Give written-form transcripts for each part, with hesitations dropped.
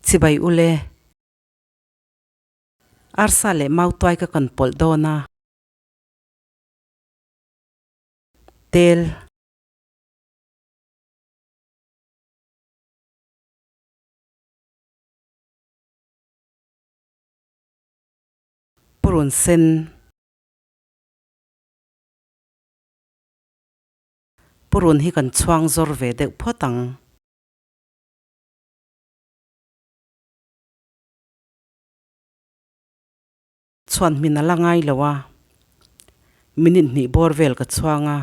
Chibai ule. Arsa leh mautuai ka kan pawlh dawn a. Tel. Purun sen. Purun hi kan chhuang zawr ve deuh phawt ang. Chhuan hmin a la ngai lo a, minute hnih bawr vel ka chhuang a.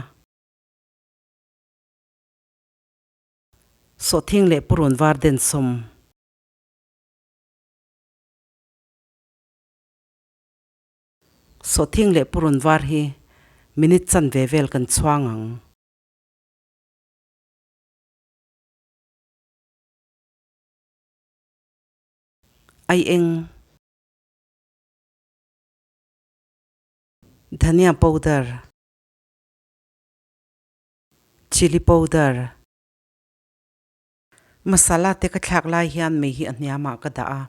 Sawhthing leh purun var den sawm. Sawhthing leh purun var hi minute chanve vel kan chhuang ang. Ai eng. Dhania powder. Chilli powder. Masala te ka thlak lai hian mei hi a hniamah ka dah a,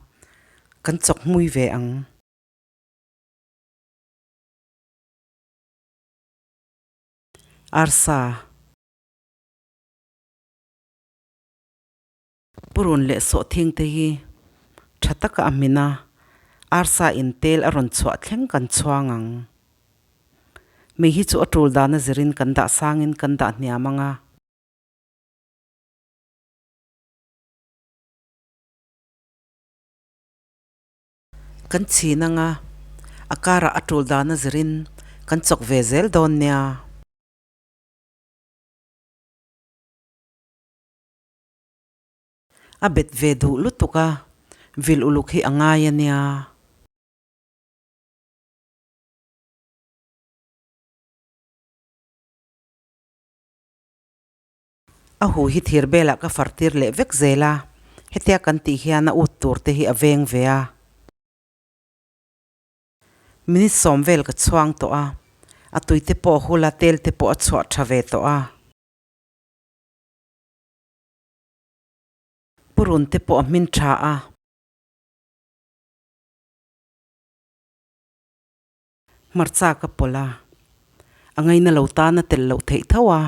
kan chawk hmui ve ang. Arsa. Purun leh sawhthing te hi tha taka a hmin a, arsa in tel a rawn chhuah thleng kan chhuang ang. Mei hi chu a tul dan a zirin kan dah sangin kan dah hniam ang a. Kan chhin ang a, a karah a tul dan a zirin kan chawk ve zel dawn nia. A bet ve duh lutuk a, vil uluk hi a ngai a nia. A hu hi thir belah ka far tir leh vek zel a, hetia kan tih hian a ut tur te hi a veng ve a. Minute sawm vel ka chhuang tawh a, a tui te pawh a hul a, tel te pawh a chhuah tha ve tawh a. Purun te pawh a hmin tha a. Hmarcha ka pawlh a, a ngaina lo tan a tel loh theih tho a.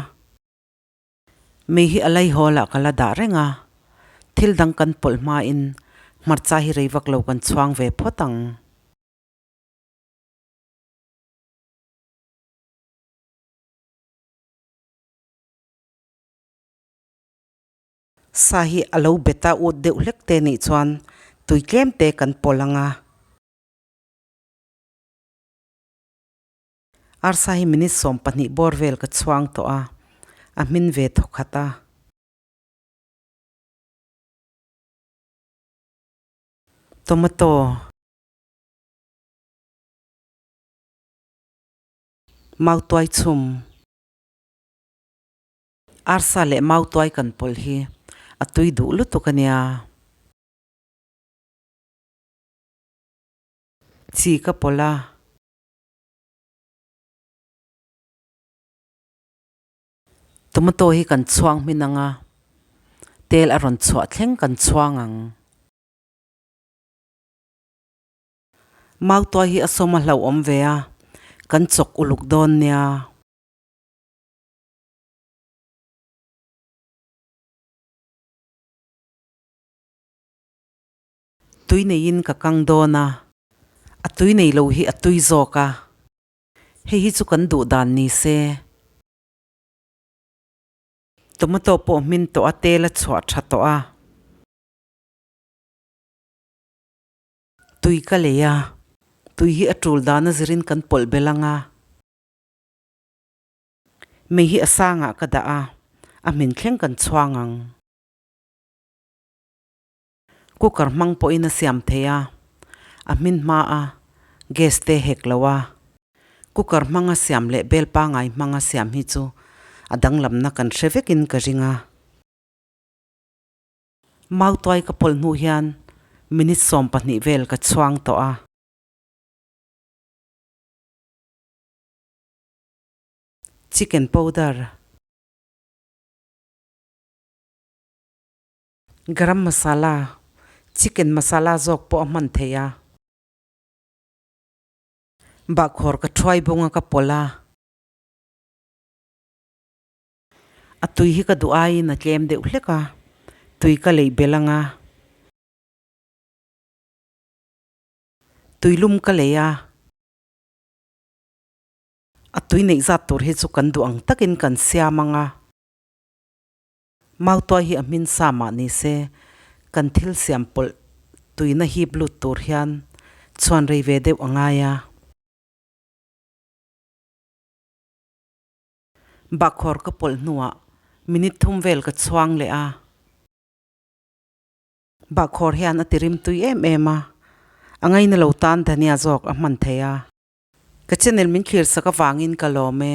Mei hi a lei hawl ah ka la dah reng a, thil dang kan pawlh hmain hmarcha hi rei vak lo kan chhuang ve phawt ang. Sa hi a lo bet a ut deuh hlek te nih chuan tui tlem te kan pawlh ang a. Arsa hi minute 20 bawr vel ka chhuang tawh a, a hmin ve thawkhat a. Tomato. Mautuai chhum. Arsa leh mautuai kan pawlh hi a tui duh lutuk a nia. Chi ka pawlh a. Tomato hi kan chhuang hmin ang a, tel a rawn chhuah thleng kan chhuang ang. Mautuai hi a sawm a hlauhawm ve a, kan chawk uluk dawn nia. Tui neiin ka kang dawn a, a tui nei lo hi a tui zawk a. Hei hi chu kan duh dan ni se. Tomato pawh hmin tawh a, tel a chhuah tha tawh a. Tui ka lei a, tui hi a tul dan a zirin kan pawlh belh ang a. Mei hi a sangah ka dah a, a hmin thleng kan chhuang ang. Cooker hmang pawhin a siam thei a, a hmin hma a, gas te hek lo a. Cooker hmanga siam leh bel pangai hmanga siam hi chu a danglamna kan hre vekin ka ring a. Mautuai ka pawlh hnu hian minute 20 vel ka chhuang tawh a. Chicken powder. Garam masala, Chicken masala zawk pawh a hman theih a. Bahkhawr ka thuai bung a ka pawlh a. A tui hi ka duh aiin a tlem deuh hlek a, tui ka leih belh ang a. Tuilum ka lei a. A tui neih zat tur hi chu kan duh ang takin kan siam ang a. Mautuai hi a hmin sa mah ni se, kan thil siam pawlh tuina hip lut tur hian chhuan rei ve deuh a ngai a. Bahkhawr ka pawlh hnuah minute thum vel ka chhuang leh a. Bahkhawr hian a ti rimtui em em a, a ngaina lo tan dhania zawk a hman thei a. Ka channel min thlir sak avangin ka lawm e.